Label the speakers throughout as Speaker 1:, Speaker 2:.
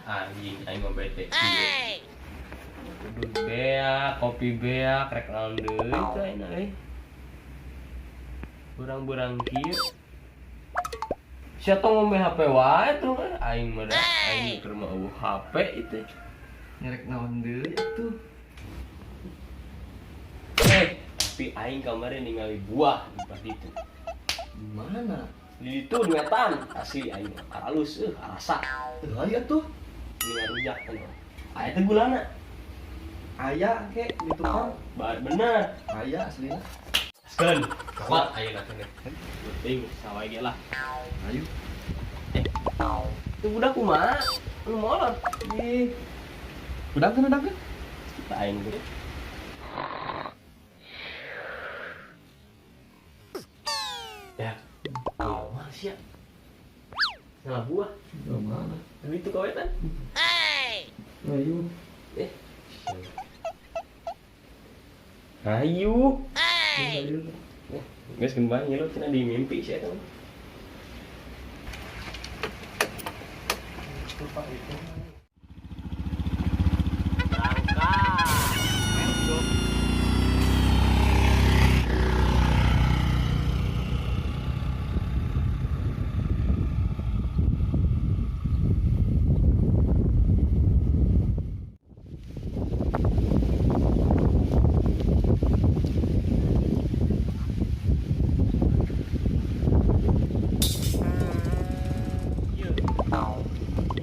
Speaker 1: Anjing aing mah bete. Kudu beak, kopi beak, rek naon deui teh ayeuna euy. Burang-burang kieu. Sia tong ngombe HP wae tuh aing mah da aing keur mah eueuh HP itu.
Speaker 2: Ngerek naon deui atuh.
Speaker 1: Tapi aing kemarin ningali buah di tempat itu.
Speaker 2: Di mana?
Speaker 1: Di itu di wetan asli aing aralus arasa.
Speaker 2: Aya tuh.
Speaker 1: Ini ngarujak kan. Aya teh gulana.
Speaker 2: Aya ke di tukang.
Speaker 1: Bener.
Speaker 2: Aya aslina.
Speaker 1: Askeun. Kuat ayeuna teh. Penting sawai ge lah.
Speaker 2: Ayo.
Speaker 1: Itu budak kumaha? Anu molor.
Speaker 2: Ih. Udangkeun udangkeun.
Speaker 1: Kita aing ge. Ya. Kumaha sia? Salah buah.
Speaker 2: Di mana?
Speaker 1: Di itu kawetan.
Speaker 2: Ayo.
Speaker 1: Ayo.
Speaker 2: Ayo.
Speaker 1: Geus kembang ngilu cenah di mimpi sia eta.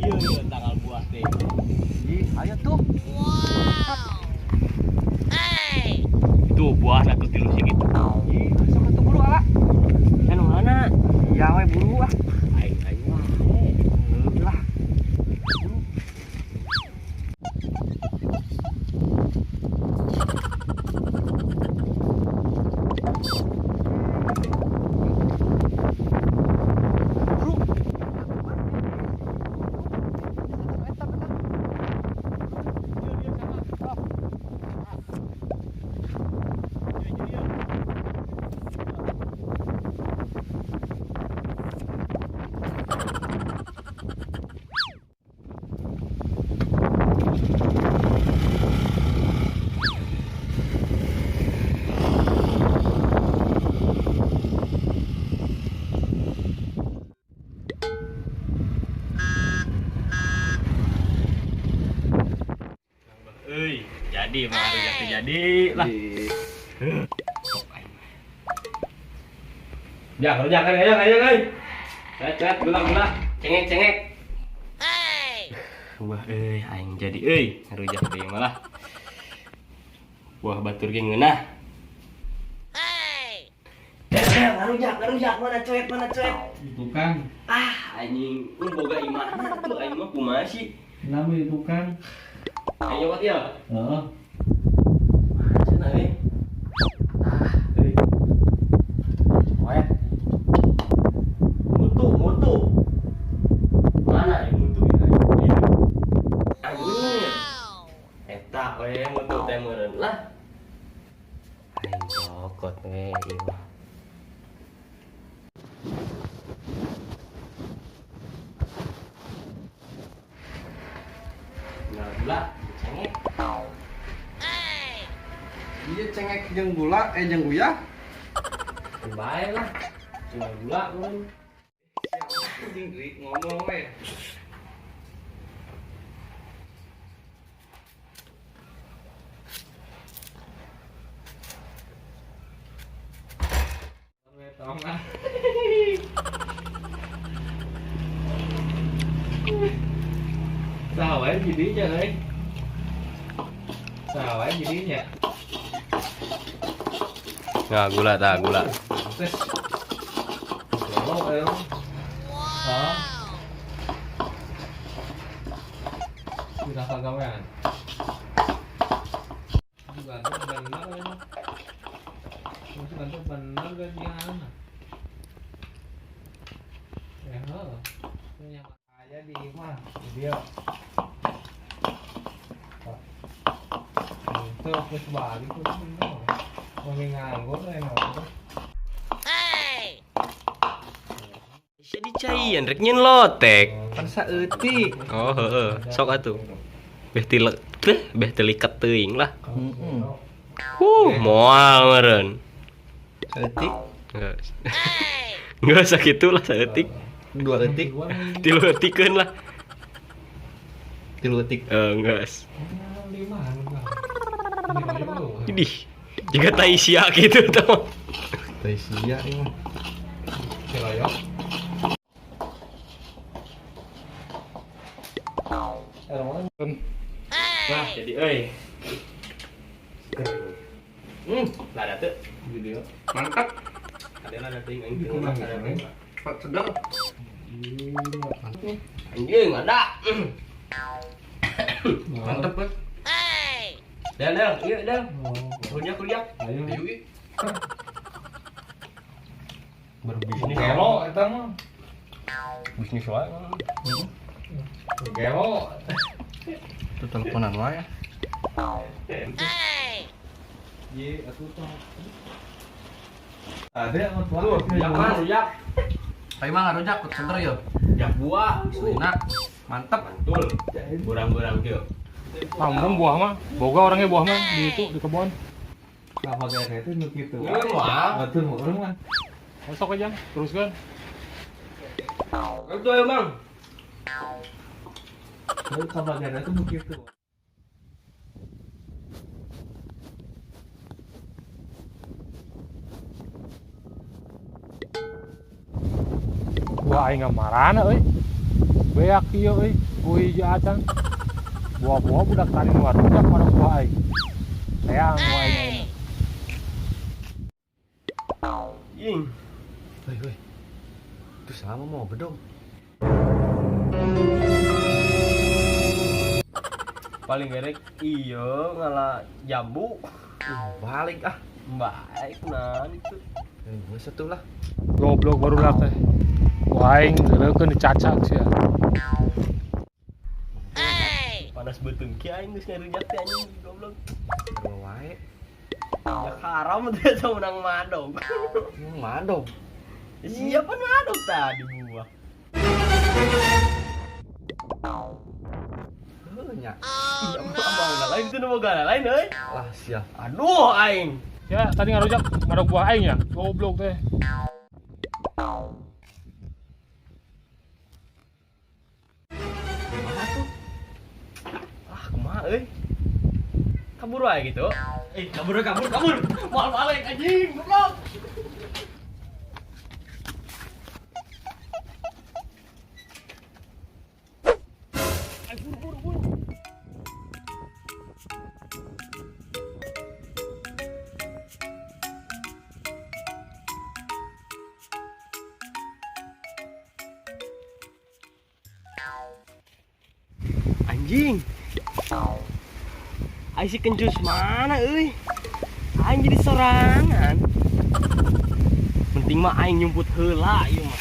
Speaker 1: Iya, tanggal buah teh.
Speaker 2: Ih, aya tuh.
Speaker 1: Tuh buahna tuh tilu segitu.
Speaker 2: Ih, sok atuh buru ala.
Speaker 1: Kan mana?
Speaker 2: Iya we buru ah.
Speaker 1: Aing aing wae.
Speaker 2: Heuh lah. Buru. Buru.
Speaker 1: Euy, jadi mah rujak teh jadi lah. Ya, rujak kan ayo ayo ayo. Cet, gula-gula, cengek-cengek. Wah euy, aing jadi euy, rujak deui malah. Buah batur ge ngeunah. Ngarujak, ngarujak, mana cuek, mana cuek.
Speaker 2: Di tukang.
Speaker 1: Ah, anjing, un boga imahna tuh aing mah kumaha sih?
Speaker 2: Nami di tukang.
Speaker 1: Aing nyokot ieu.
Speaker 2: Heeh.
Speaker 1: Cenah euy. Ah, euy.
Speaker 2: Wae.
Speaker 1: Mutu, mutu. Mana yang mutu ini? Anjing. Eta we mutu teh meureun lah. Aing cokot we ieu mah. Nah, gula, cengek.
Speaker 2: Iya cengek jeung gula, jeung uyah.
Speaker 1: Bae lah. Cuma gula meureun.
Speaker 2: Anjing deui ngomong we. Tong ah. Saha wae jadinya euy. Saha wae jadinya.
Speaker 1: Nah, gula tah, gula.
Speaker 2: Tes. Wow, ayo. Hah? Sudah kagawean. Gantung bener ya. Gantung bener gajian. Ya, heuh. Punya aya di imah, dia. Itu geus balik tuh bener. Mau nganggur ya nganggur.
Speaker 1: Sia dicek. Caian rek nyen lotek.
Speaker 2: Pan saeutik.
Speaker 1: Oh, heeh. Sok atuh. Beh tilek teh, beh teliket teuing lah.
Speaker 2: Heeh.
Speaker 1: Moal meureun.
Speaker 2: Saeutik,
Speaker 1: Geus. Geus sakitu lah saeutik.
Speaker 2: dua eutik,
Speaker 1: Tilu eutikeun lah.
Speaker 2: tilu eutik.
Speaker 1: Eh, geus. Idih. Jiga tai sia gitu tah.
Speaker 2: Tai sia ieu mah.
Speaker 1: Nah, jadi euy. Lada teu.
Speaker 2: Video.
Speaker 1: Mantap. Ada lada teuing aing teu ada teuing.
Speaker 2: Sedang.
Speaker 1: Anjing ada.
Speaker 2: Mantep, Bos.
Speaker 1: Del, del, iya del. Kuliah, kuliah.
Speaker 2: Ayo.
Speaker 1: Ayo. Berbisnis.
Speaker 2: Gelo eta mah.
Speaker 1: Bisnis wae.
Speaker 2: Gelo. Itu teleponan wae. Ye, atuh tong. Ada yang tua.
Speaker 1: Jangan rujak.
Speaker 3: Tapi mah ngarujak kut seger yo.
Speaker 1: Jak buah.
Speaker 3: Enak. Mantep.
Speaker 1: Mantul. Burang-burang kieu.
Speaker 4: Kampung buah mah, boga orangnya buah mah di itu di kebun.
Speaker 2: Sama kayak itu nu kitu.
Speaker 1: Iya mah.
Speaker 2: Atuh mah urang mah.
Speaker 4: Besok aja, teruskan.
Speaker 1: Itu emang.
Speaker 2: Sama kayak itu nu kitu.
Speaker 4: Buah aing marana euy. Beak ieu euy, kuy hiji acan. Buah-buah budak tani nu rujak pada buah aing. Sayang buah aing ayeuna.
Speaker 1: Ying.
Speaker 3: Woi, woi. Itu sama mau bedong.
Speaker 1: Paling gerek iya ngala jambu.
Speaker 3: Balik ah.
Speaker 1: Baik nah itu.
Speaker 3: Gue satu lah.
Speaker 4: Goblok baru dak teh. Buah aing geureukeun dicacak sia.
Speaker 1: Panas beuteung ki aing geus ngarujak teh anjing goblok.
Speaker 3: Sarua wae.
Speaker 1: Ya haram teh sama menang madog.
Speaker 3: Madog.
Speaker 1: Siapa madog tadi buah?
Speaker 3: Heuh nya.
Speaker 1: Iya mah lain itu nu boga lain euy.
Speaker 3: Lah sia.
Speaker 1: Aduh aing.
Speaker 4: Ya, tadi ngarujak madog buah aing ya. Goblok teh.
Speaker 1: Kumaha tuh? Ah, kumaha euy? Kabur wae gitu. Kabur kabur kabur. Moal balik anjing, goblok. Ayo buru buru buru. Anjing. Aing si kencus mana euy? Aing jadi sorangan. Penting mah aing nyumput heula ieu mah.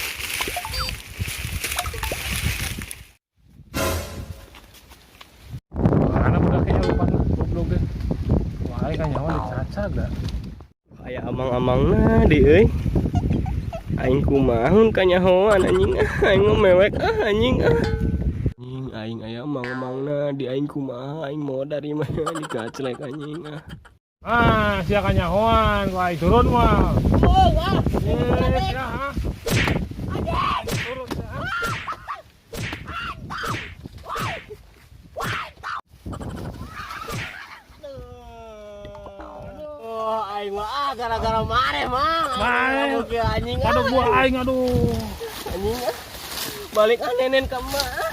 Speaker 4: Mana budaknya lupa goblok teh. Buah aing kan nyawa dicacak da.
Speaker 1: Aya amang-amangna di euy. Aing kumaha kanyahoan anjing ah, aing mah mewek ah anjing ah. Anjing aing aya amang-amangna di aing kumaha aing modar ieu mah dikaclek anjing ah.
Speaker 4: Ah, sia kanyahoan, ku aing turun mah.
Speaker 1: Oh, wah.
Speaker 4: Eh, sia ha. Turun sia. Ha.
Speaker 1: Oh, aing mah ah, gara-gara maneh mah.
Speaker 4: Maneh.
Speaker 1: Anjing ah.
Speaker 4: Madog buah aing aduh.
Speaker 1: Anjing ah. Balik ah nenen ka emak ah.